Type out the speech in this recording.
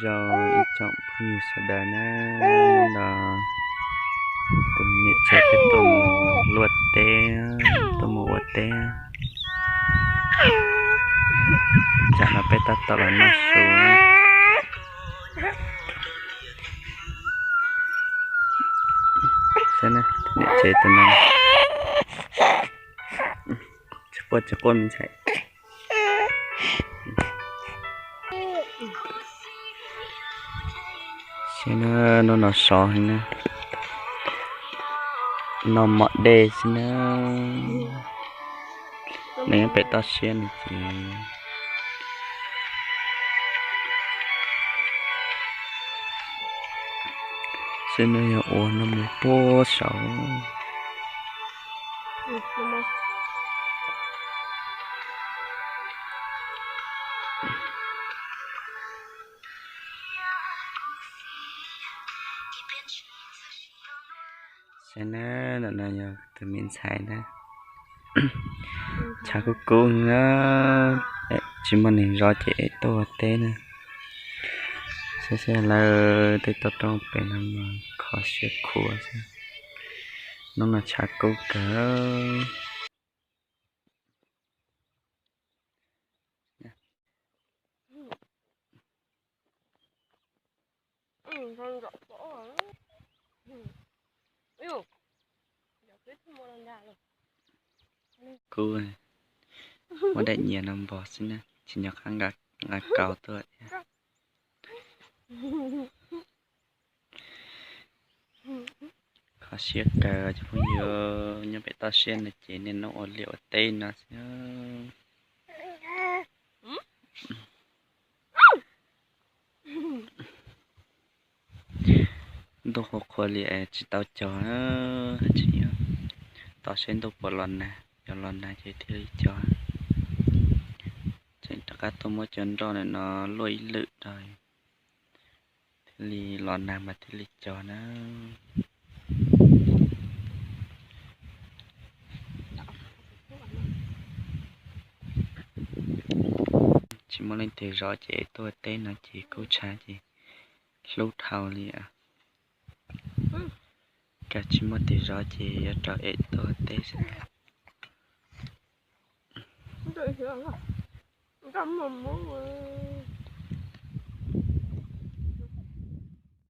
Zoo ib tsoom phooj ywg sawv daws na, hnub no tus niam tsev peb tuaj mus luaj teb, tuaj mus ua teb. Tsam no peb tab tom los noj su. Saib na, tus niam tsev tus no tsis quaj tsis quaj me ntxhais. Saib na, hnub no sov heev na, noj mov dej xwb na. Nws nyob pem toj siab no ces xwb na, yog ua no mus puag saud. Saib na, ntawm no yog tus me ntxhais na, tshav kub kub na, tsis muaj neeg zov ces es tuaj ua teb na. Saib saib lawv tej toj roob pem no mas kho siab khuav xwb. Hnub no tshav kub kawg. Kub, muab daim nyias no npog xwb na, tsis nco qab nqa kaus tuaj thiab. Kho siab kawg cov phooj ywg, nyob pem toj siab no ces niaj hnub ua liaj ua teb no xwb. Ntuj qhuav qhuav li es tsis tau cog na, tseem tos saib ntuj puas los nag, yog los nag ces thiaj li cog. Tseem rov qab tuaj muab cov nroj ntawm no luaj ib lwm rau, thiaj li los nag mas thiaj li cog na. Tsis muaj leej twg zov ces tuaj teb no ces kub tshaj ces hlub dhau li. Kawg tsis muaj twg zov ces yuav rau es tuaj teb xwb.